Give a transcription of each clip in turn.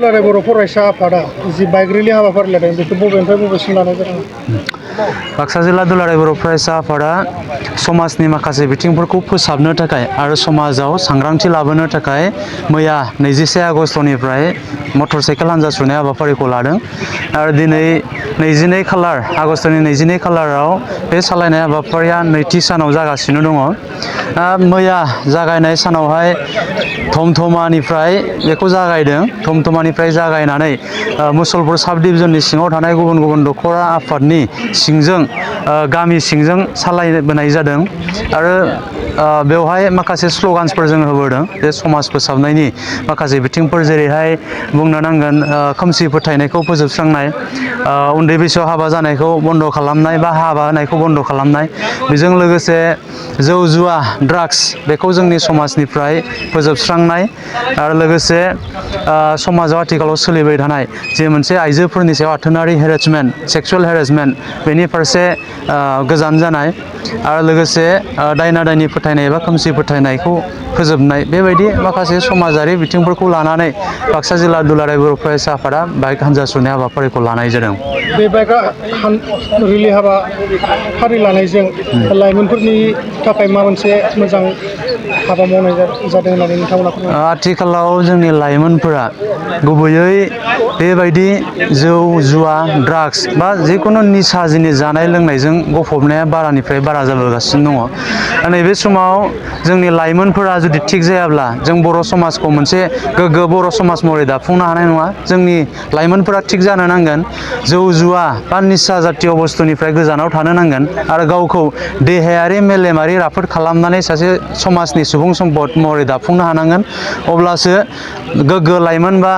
दुलाराय बर' फरायसा आफादा जि बाइक रेलि हाबाफारि लादों बेखौ बबेनिफ्राय बबेसिम लानाय जादों? बाक्सा जिल्ला दुलाराय बर' फरायसा आफादा समाजनि माखासे बिथिंफोरखौ फोसाबनो थाखाय आरो समाजाव सांग्रांथि लाबोनो थाखाय मैया 21 आगस्टनिफ्राय मटर साइकेल हान्जा सुनाय हाबाफारिखौ लादों आरो दिनै 22 खालार आगस्टनि 22 खालाराव बे सालायनाय हाबाफारिया नैथि सानाव जागासिनो दङ। मैया जागायनाय सानावहाय धमधमानिफ्राय बेखौ जागायदों। धमधमानिफ्राय जागायनानै मुसलपुर साब डिभिजननि सिङाव थानाय गुबुन गुबुन दख'रा आफादनि सिंजों गामि सिंजों सालायबोनाय जादों आरो बेवहाय माखासे स्ल'गान्सफोर जों होबोदों बे समाज फोसाबनायनि माखासे बिथिंफोर जेरैहाय बुंनो नांगोन खोमसि फोथायनायखौ फोजोबस्रांनाय, उन्दै बैसोआव हाबा जानायखौ बन्द' खालामनाय बा हाबा होनायखौ बन्द' खालामनाय, बेजों लोगोसे जौ जुवा ड्राग्स बेखौ जोंनि समाजनिफ्राय फोजोबस्रांनाय आरो लोगोसे समाजाव आथिखालाव सोलिबाय थानाय जे मोनसे आइजोफोरनि सायाव आथोनारि हेरेसमेन्ट, सेक्सुवेल हेरेसमेन्ट बेनि फारसे गोजान जानाय आरो लोगोसे दायना दायनि फोथायनाय एबा खोमसि फोथायनायखौ फोजोबनाय बेबायदि माखासे समाजारि बिथिंफोरखौ लानानै बाक्सा जिल्ला दुलाराय बर' फरायसा आफादा बाइक हान्जा सुनाय हाबाफारिखौ लानाय जादों। बे बाइक रेलि हाबाफारि लानायजों लाइमोनफोरनि थाखाय मा मोनसे मोजां हाबा मावनाय जादों होननानै नोंथांमोना फोरमायो? आथिखालाव जोंनि लाइमोनफोरा गुबैयै बेबायदि जौ जुवा ड्राग्स बा जिखुनु निसा जिनिस जानाय लोंनायजों गफबनाया बारानिफ्राय बारा जाबोगासिनो दङ। नैबे समाव जोंनि लाइमोनफोरा जुदि थिग जायाब्ला जों बर' समाजखौ मोनसे गोग्गो बर' समाज महरै दाफुंनो हानाय नङा। जोंनि लाइमोनफोरा थिग जानो नांगोन, जौ जुवा बा निसा जातीय बुस्थुनिफ्राय गोजानाव थानो नांगोन आरो गावखौ देहायारि मेलेमारि राफोद खालामनानै सासे समाजनि सुबुं सम्पद महरै दाफुंनो हानांगोन। अब्लासो गोग्गो लाइमोन बा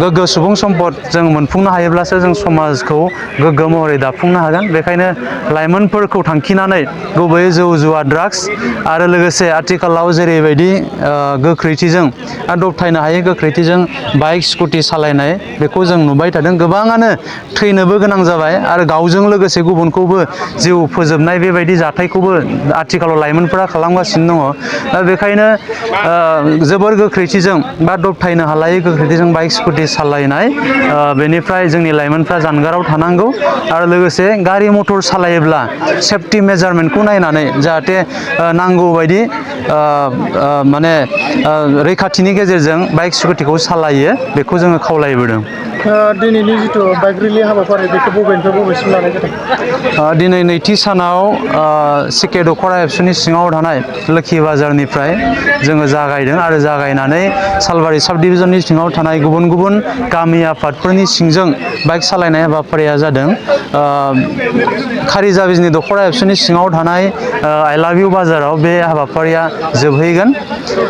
गोग्गो सुबुं सम्पद जों मोनफुंनो हायोब्लासो जों समाजखौ गोग्गो महरै दाफुंनो हागोन। बेखायनो लाइमोनफोरखौ थांखिनानै गुबैयै जौ जुवा ड्राग्स आरो लोगोसे आथिखालाव जेरैबायदि गोख्रैथिजों दबथायनो हायै गोख्रैथिजों बाइक स्कुटि सालायनाय बेखौ जों नुबाय थादों। गोबाङानो थैनोबो गोनां जाबाय आरो गावजों लोगोसे गुबुनखौबो जिउ फोजोबनाय बेबायदि जाथायखौबो आथिखालाव लाइमोनफोरा खालामगासिनो दङ। दा बेखायनो जोबोर गोख्रैथिजों बा दबथायनो हालायै गोख्रैथिजों बाइक स्कुटि सालायनाय बेनिफ्राय जोंनि लाइमोनफ्रा जानगाराव थानांगौ आरो लोगोसे गारि मटर सालायोब्ला सेफटि मेजारमेन्टखौ नायनानै जाहाथे नांगौबायदि माने रैखाथिनि गेजेरजों बाइक स्कुटिखौ सालायो बेखौ जोङो खावलायबोदों। दिनैनि जिथु बाइक रेलि हाबाफारि बेखौ बबेनिफ्राय बबेसिम लानाय जादों? दिनै नैथि सानाव सिके दख'रा एबसुनि सिङाव थानाय लोखि बाजारनिफ्राय जोङो जागायदों आरो जागायनानै सालबारि साब डिभिजननि सिङाव थानाय गुबुन गुबुन गामि आफादफोरनि सिंजों बाइक सालायनाय हाबाफारिया जादों। खारिजा बिजनि दख'रा एबसुनि सिङाव थानाय आइ लाभ इउ बाजाराव बे हाबाफारिया जोबहैगोन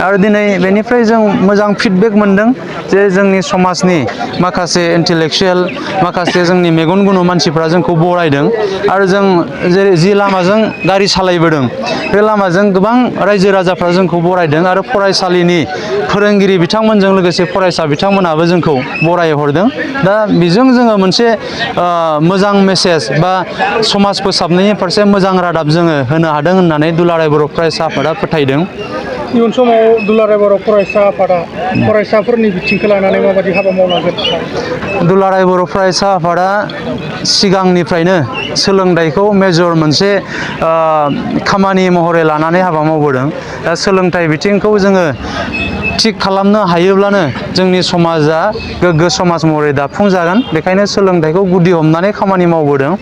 आरो दिनै बेनिफ्राय जों मोजां फिडबेक मोनदों जे जोंनि समाजनि माखासे इन्टेलेक्सुयेल माखासे जोंनि मेगन गुनु मानसिफ्रा जोंखौ बरायदों आरो जों जेरै जि लामाजों गारि सालायबोदों बे लामाजों गोबां रायजो राजाफ्रा जोंखौ बरायदों आरो फरायसालिनि फोरोंगिरि बिथांमोनजों लोगोसे फरायसा बिथांमोनाबो जोंखौ बरायहरदों। दा बेजों जोङो मोनसे मोजां मेसेज बा समाज फोसाबनायनि फारसे मोजां रादाब जोङो होनो हादों होननानै दुलाराय बर' फरायसा आफादा फोथायदों। इयुन समाव दुलाराय बर' फरायसा आफादा फरायसाफोरनि बिथिंखौ लानानै माबायदि हाबा मावलांगोन? दुलाराय बर' फरायसा आफादा सिगांनिफ्रायनो सोलोंथाइखौ मेजर मोनसे खामानि महरै लानानै हाबा मावबोदों। दा सोलोंथाइ बिथिंखौ जोङो थिग खालामनो हायोब्लानो जोंनि समाजा गोग्गो समाज महरै दाफुंजागोन। बेखायनो सोलोंथाइखौ गुदि हमनानै खामानि मावबोदों।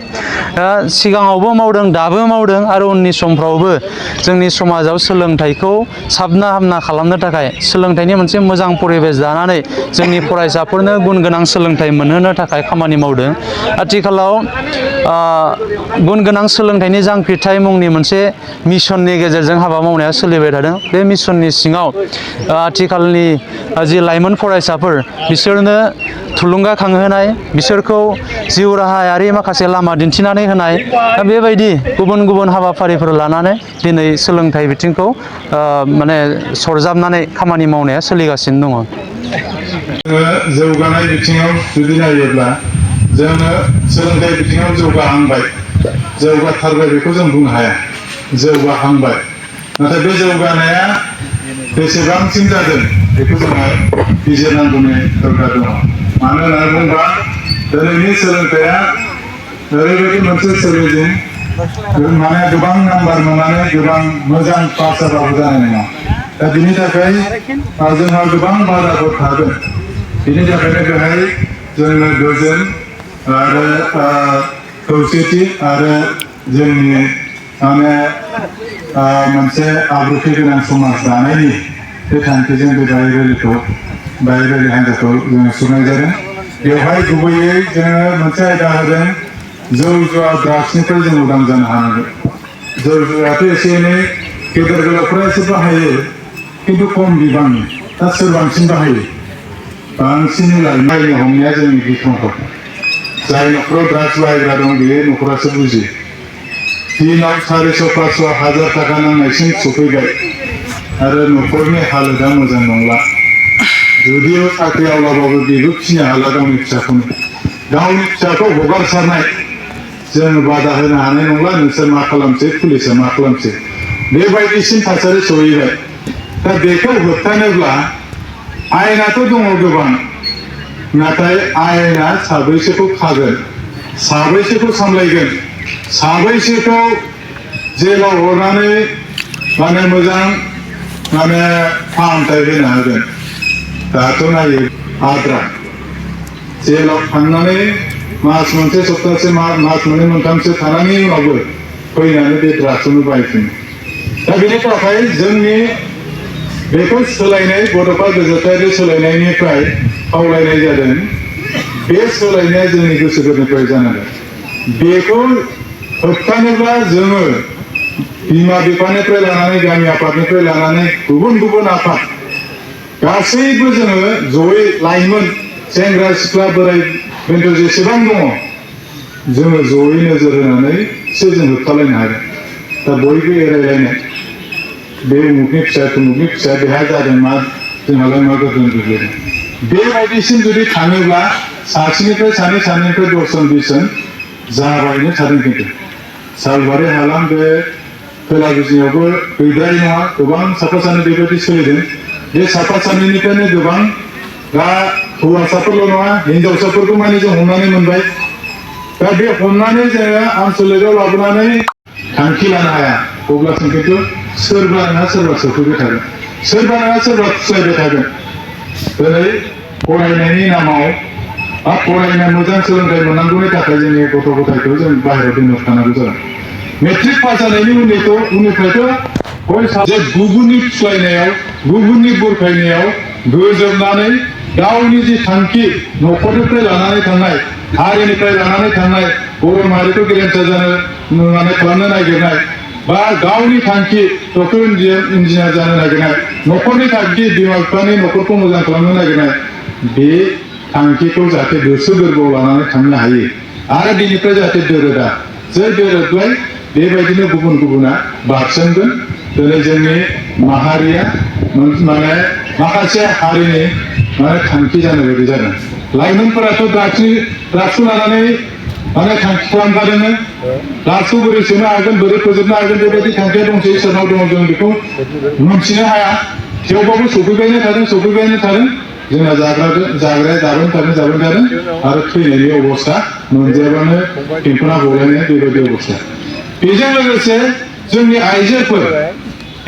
दा सिगाङावबो मावदों, दाबो मावदों आरो उननि समफ्रावबो जोंनि समाजाव सोलोंथाइखौ साबना हामना खालामनो थाखाय सोलोंथाइनि मोनसे मोजां परिबेस दानानै जोंनि फरायसाफोरनो गुन गोनां सोलोंथाइ मोनहोनो थाखाय खामानि मावदों। आथिखालाव गुन गोनां सोलोंथाइनि जांख्रिथाय मुंनि मोनसे मिसननि गेजेरजों हाबा मावनाया सोलिबाय थादों। बे मिसननि सिङाव आथिखालनि जि लाइमोन फरायसाफोर बिसोरनो थुलुंगाखांहोनाय, बिसोरखौ जिउ राहायारि माखासे लामा दिन्थिनानै होनाय, दा बेबायदि गुबुन गुबुन हाबाफारिफोर लानानै दिनै सोलोंथाइ बिथिंखौ माने सरजाबनानै खामानि मावनाया सोलिगासिनो दङ। जौगानाय बिथिङाव जुदि नायोब्ला जोङो सोलोंथाइ बिथिङाव जौगाहांबाय, जौगाथारबाय बेखौ जों बुंनो हाया। जौगाहांबाय, नाथाय बे जौगानाया बेसेबांसिम जादों बेखौ जोङो बिजिरनांगौनि दरकार दङ मानो होनना बुङोब्ला दिनैनि सोलोंथाइया ओरैबायदि मोनसे सोलोजों माने गोबां नाम्बार मोननानै गोबां मोजां पास जाबाबो जानाय नङा दा बिनि थाखाय जोंहा गोबां बाधाफोर थागोन बिनि थाखायनो बेहाय जोंनो गोजोन आरो खौसेथि आरो जोंनि माने मोनसे आब्रुथि गोनां समाज दानायनि बे थांखिजों बे बाहाय रेलि हान्जाखौ जोङो सुरनाय जादों बेवहाय गुबैयै जोङो मोनसे आयदा होदों जौ जुवा ड्राग्सनिफ्राय जों उदां जानो हानांगोन जौ जुवायाथ' एसे एनै गेदेर गोलावफ्रा एसे बाहायो खिन्थु खम बिबांनि दा सोर बांसिन बाहायो बांसिन नायनो हमनाया जोंनि गिख्रंथाव जाय न'खराव ड्राग्स बाहायग्रा दं बे न'खरासो बुजियो दिनाव 400-500 थाखा नांनायसिम सफैबाय आरो न'खरनि हालोदा मोजां नंला जुदिও साख्रि आवलाबाबो बेबो फिनो हाला गावनि फिसाखौ हगारसारनाय जों बादा होनो हानाय नंला नोंसोर मा खालामसै पुलिसा मा खालामसै बेबायदिसिम थासारि सहैबाय दा बेखौ होबथानोब्ला आयेनाथ' दङ गोबां नाथाय आयेना साबैसेखौ खागोन साबैसेखौ सामलायगोन साबैसेखौ जेलाव हरनानै माने मोजां माने फाहामथाय होनो हागोन दाथ' नायो आद्रा जेलाव थांनानै मास मोनसे सप्तासे मास मोननै मोनथामसो थानायनि उनावबो फैनानै बे ड्राग्सखौनो बाहायफिनो दा बेनि थाखाय जोंनि बेखौ सोलायनाय बड'फा गेजेरारि सोलायनायनिफ्राय खावलायनाय जादों बे सोलायनाया जोंनि गोसो गोरबोनिफ्राय जानांगोन बेखौ होबथानोब्ला जोङो बिमा बिफानिफ्राय लानानै गामि आफादनिफ्राय लानानै गुबुन आफाद गासैबो जोङो जयै लाइमोन सेंग्रा सिख्ला बोराय बेन्थ' जेसेबां दङ जोङो जयै नोजोर होनानैसो जों होबथालायनो हागोन दा बयबो एरायलायनाय बे उमुखनि फिसा बेहा जादों मा जोंहालाय मा गोहोम गोग्लैदों बेबायदिसिम जुदि थाङोब्ला सासेनिफ्राय सानैनिफ्राय 10 20 जन जाबायनो थादों खिन्थु सालबारि हालाम बे खोला बिजनियावबो गैद्राय नङा गोबां साफा सानै बेबायदि सोलिदों बे साफा सानैनिफ्रायनो गोबां दा हौवासाफोरल' नङा हिनजावसाफोरखौ माने जों हमनानै मोनबाय दा बे हमनानै जोङो आनसलिकआव लाबोनानै थांखि लानो हाया अब्लासिम खिन्थु सोरबा नङा सोरबा सफैबाय थागोन सोरबा नङा सोरबा फुस्लायबाय थागोन दिनै फरायनायनि नामाव फरायनाय मोजां सोलोंथाइ मोननांगौनि थाखाय जोंनि गथ' गथायखौ जों बाहेरायाव दोननो थानांगौ जादों मेट्रिक पास जानायनि उननिफ्रायथ' जे गुबुननि फुस्लायनायाव गुबुननि बुरखायनायाव गोजोबनानै गावनि जि थांखि न'खरनिफ्राय लानानै थांनाय हारिनिफ्राय लानानै थांनाय बर' माहारिखौ गेरेमसा जानो खालामनो नागिरनाय बा गावनि थांखि डक्टर इन्जिनियार जानो नागिरनाय न'खरनि थांखि बिमा बिफानि न'खरखौ मोजां खालामनो नागिरनाय बे थांखिखौ जाहाथे गोसो गोरबोआव लानानै थांनो हायो आरो बेनिफ्राय जाहाथे दोरोदा जै दोरोदलाय बेबायदिनो गुबुना बारसोमगोन दिनै जोंनि माहारिया माने माखासे हारिनि माने थांखि जानाय बायदि जादों लाइमोनफोराथ' ड्राग्सखौ लानानै माने थांखि खालामखादोंनो ड्राग्सखौ बोरै सोनो हागोन बोरै फोजोबनो हागोन बेबायदि थांखिया दंसै सोरनाव दङ जों बेखौ मोनथिनो हाया थेवबाबो सफैबायानो थादों जोंना जाग्राया जाबाय थादों आरो थैनायनि अबस्था मोनजायाबानो टेम्पना गलायनाय बेबायदि अबस्था बेजों लोगोसे जोंनि आइजोफोर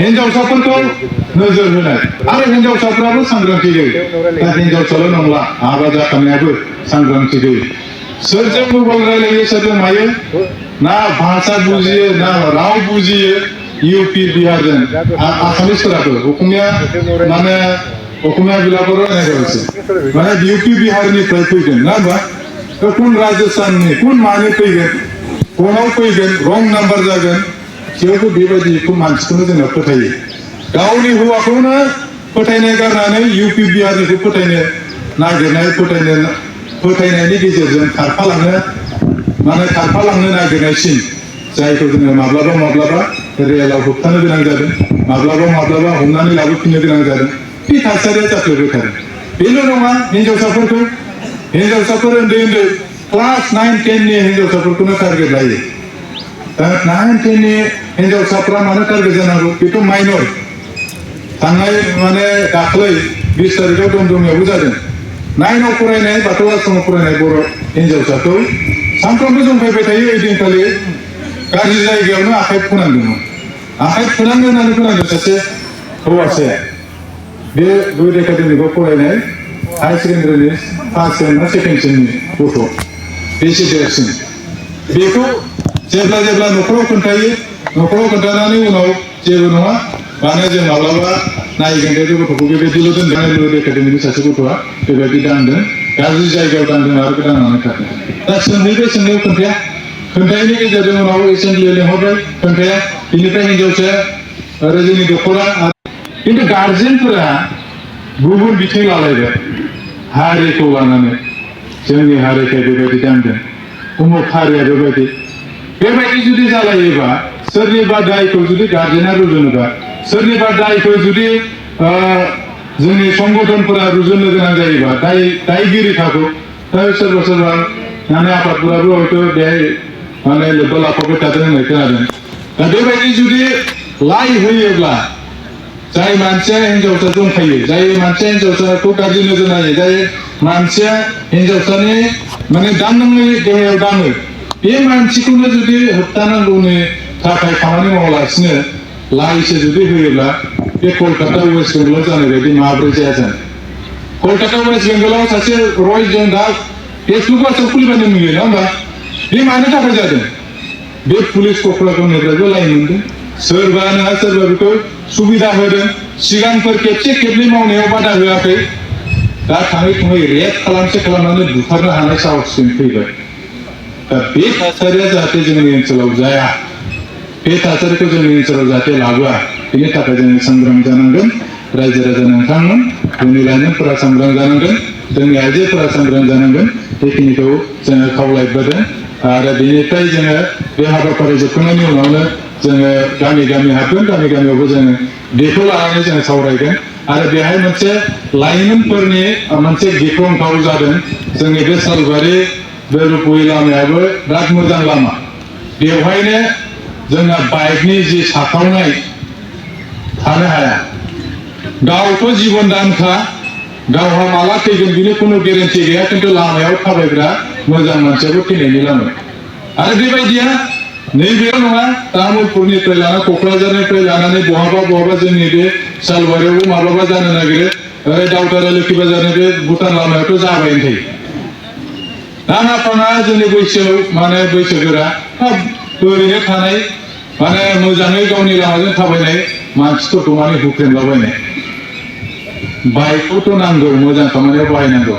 हिनजावसाफोरखौ नोजोर होनाय आरो हिनजावसाफ्राबो सांग्रांथि गैयै दा हिनजावसाल' नंला हाबा जाखानायाबो सांग्रांथि गैयै सोरजों मबाइल रायलायो सोरजों मायो ना भाषा बुजियो ना राव बुजियो इउपि बिहारजों आसामिसफोराबो अखमिया बिलाफोर रायलायगासिनो माने इउपि बिहारनिफ्राय फैगोन ना होमबा कोन राजस्थाननि कोन मानि फैगोन फनाव फैगोन रं नाम्बार जागोन थेवबो बेबायदिखौ मानसिखौनो जोङो फोथायो गावनि हौवाखौनो फोथायनाय गारनानै इउपि बिहारनिखौ फोथायनो नागिरनाय फोथायनायनि गेजेरजों खारफालांनो नागिरनायसिम जायखौ जोङो माब्लाबा रेलाव होबथानो गोनां जादों माब्लाबा हमनानै लाबोफिननो गोनां जादों बे थासारिया जाफ्लेबाय थादों बेल' नङा हिनजावसाफोर उन्दै क्लास 9-10 नि हिनजावसाफोरखौनो टारगेट लायो दा 9-10 नि हिनजावसाफ्रा मानो टारगेट जानांगौ बेथ' माइनर थांनाय माने दाख्लै 20 तारिखआव दमदमियावबो जादों 9आव फरायनाय बाथौ आश्रमाव फरायनाय बर' हिन्जावसाखौ सानफ्रोमबो जों फैबाय थायो ओइदिनखालि गाज्रि जायगायावनो आखाइ फोनांदोंमोन आखाइ फोनांदों होननानै खोनादों सासे हौवासाया बे गुड एकाडेमिकआव फरायनाय हाई सेकेन्डारिनि फार्स्ट सेम ना सेकेन्ड सेमनि गथ' बेसे देरसिन बेखौ जेब्ला न'खराव खोन्थानानै उनाव जेबो नङा माने जों माब्लाबा नायगोन बे गथ'खौ बेबायदिल' दोनदों गुड एकाडेमिनि सासे गथ'आ बेबायदि दांदों गाज्रि जायगायाव दांदों आरो दांनानै थादों दा सोंनायाव खोन्थायैनि गेजेरजों उनाव एसेम्बलियाव लेंहरबाय खोन्थाया बिनिफ्राय हिन्जावसाया आरो जोंनि दख'रा खिन्थु गार्जेनफोरा गुबुन बिथिं लालायबाय हारिखौ लानानै जोंनि हारिखौ बेबायदि दांदों उमुक हारिया बेबायदि जुदि जालायोबा सोरनिबा दायखौ जुदि गार्जेना रुजुनोबा सोरनिबा दायखौ जुदि जोंनि संगठनफोरा रुजुननो गोनां जायोबा दायगिरि थाखो दा सोरबा माने आफादफोराबो हयथ' बेहाय माने लोब्बा लाफाबाय थादों होननाय खोनादों दा बेबायदि जुदि लाइ होयोब्ला जाय मानसिया हिन्जावसा दंखायो जाय मानसिया हिन्जावसाखौ गाज्रि नोजोर नायो जाय मानसिया हिन्जावसानि माने दांनाङै देहायाव दाङो बे मानसिखौनो जुदि होबथानांगौनि थाखाय खामानि मावालासिनो लाइसो जुदि होयोब्ला बे कलकाता वेस्ट बेंगलाव जानाय बायदि माब्रै जाया जानो कलकाता वेस्ट बेंगलाव सासे रय जों दा फेसबुक वाट्सएप खुलिबानो नुयो नङा होमबा बे मानो थाखाय जादों बे पुलिस क'क्राझारनिफ्रायबो लाइन मोनदों सोरबा नङा सोरबा बेखौ सुबिदा होदों सिगांफोर खेबसे मावनायाव बादा होआखै दा थाङै रेड खालामनानै बुथारनो हानाय साहससिम फैबाय दा बे थासारिया जाहाथे जोंनि ओनसोलाव जाया बे थासारिखौ जोंनि ओनसोलाव जाहाथे लाबोआ बेनि थाखाय जोङो सांग्रां जानांगोन रायजो राजा नोंथांमोन जोंनि लाइमोनफोरा सांग्रां जानांगोन जोंनि आइजोफोरा सांग्रां जानांगोन बेखिनिखौ जोङो खावलायबोदों आरो बेनिफ्राय जोङो बे हाबाफारि जोबखांनायनि उनावनो जोङो गामि हाबगोन गामियावबो जोङो बेखौ लानानै जोङो सावरायगोन आरो बेहाय मोनसे लाइमोनफोरनि मोनसे गिख्रंथाव जादों जोंनि बे सालबारि बे रुपहि लामायाबो बिराद मोजां लामा बेवहायनो जोंना बाइकनि जि साखावनाय थानो हाया गावथ' जिबन दानखा गावहा माला थैगोन बिनि खुनु गेरेन्टि गैया खिन्थु लामायाव थाबायग्रा मोजां मानसियाबो थैनायनि लामा आरो बेबायदिया नैबेयाव नङा तामुलपुरनिफ्राय लाना क'क्राझारनिफ्राय लानानै बहाबा जोंनि बे सालबारियावबो माब्लाबा जानो नागिरो ओरै दावधारा लोखि बाजारनि बे भुटान लामायावथ' जाबायनो थायो नाङा फाङा जोंनि बैसोआव माने बैसोगोरा ओरैनो थानाय माने मोजाङै गावनि लामाजों थाबायनाय मानसिफोरखौ माने हुख्रेमलाबायनाय बाइकखौथ' नांगौ मोजां खामानियाव बाहायनांगौ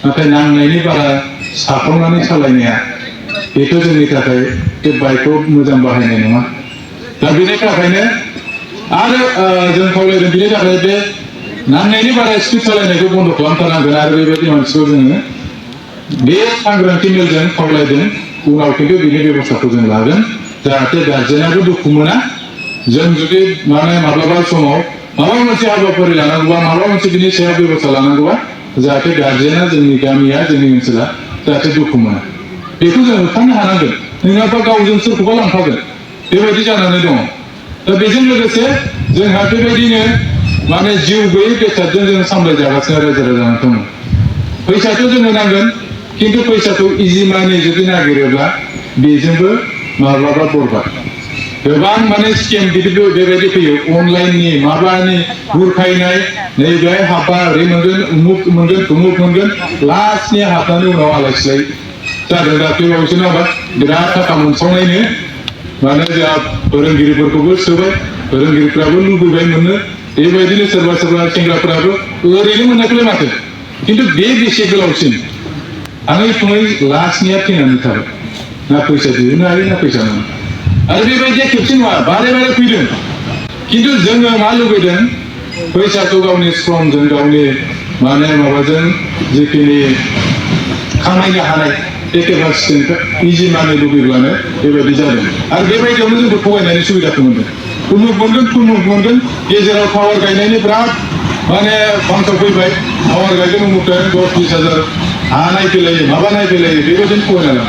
नाथाय नांनायनि बारा साखावनानै सालायनाया बेथ' जोंनि थाखाय बे बाइकखौ मोजां बाहायनाय नङा दा बेनि थाखायनो आरो जों खावलायदों बेनि थाखाय बे नांनायनि बारा स्पिड सालायनायखौ बन्द' खालामथारनांगोन आरो बेबायदि मानसिखौ जोङो बे सांग्रांथि मेलजों खावलायदों उनाव खिन्थु बिनि बेबस्थाखौ जों लागोन जाहाथे गार्जेनाबो दुखु मोना जों जुदि माने माब्लाबा समाव माबा मोनसे हाबाफारि लानांगौबा माबा मोनसे बिनि सायाव बेबस्था लानांगौबा जाहाथे गार्जेना जोंनि गामिया जोंनि ओनसोला जाहाथे दुखु मोना बेखौ जों होबथानो हानांगोन नङाबा गावजों सोरखौबा लांफागोन बेबायदि जानानै दङ दा बेजों लोगोसे जोंहा बेबायदिनो माने जिउ गैयै बेसादजों जों सामलायजागासिनो रायजो राजानो दङ फैसाखौ जोंनो नांगोन खिन्थु फैसाखौ इजि मानि जुदि नागिरोब्ला बेजोंबो माब्लाबा बरबाद गोबां माने स्केम बेबायदि फैयो अनलाइननि माबानि बुरखायनाय नैबेहाय हाबा ओरै मोनगोन उमुक मोनगोन तुमुक मोनगोन लास्टनि हाबनानै उनाव आलाय सिलाय जादों दा बेबायदिनो नामा बिराद थाखा मोनसावनायनो माने जोंहा फोरोंगिरिफोरखौबो सोबाय फोरोंगिरिफ्राबो लुबैबाय मोननो बेबायदिनो सोरबा सेंग्राफोराबो ओरैनो मोनाखैलाय माथो खिन्थु बे बेसे गोलावसिन आङै थुङै लास्टनिया थैनानै थाबाय ना फैसा दिहुननो हायो ना फैसा मोनो आरो बेबायदिया खेबसे नङा बारे फैदों खिन्थु जोङो मा लुबैदों फैसाखौ गावनि श्रमजों गावनि माने माबाजों जिखिनि खामायनो हानाय बे केपासिटिनिफ्राय इजि मानि लुबैब्लानो बेबायदि जादों आरो बेबायदियावनो जोंखौ थगायनायनि सुबिदाखौ मोनदों उमुक मोनगोन गेजेराव टावार गायनायनि बिराद माने फांसाव फैबाय टावार गायगोन उमुक 10-20 हाजार हा नायफैलायो माबा नायफैलायो बेबायदिनो थगायना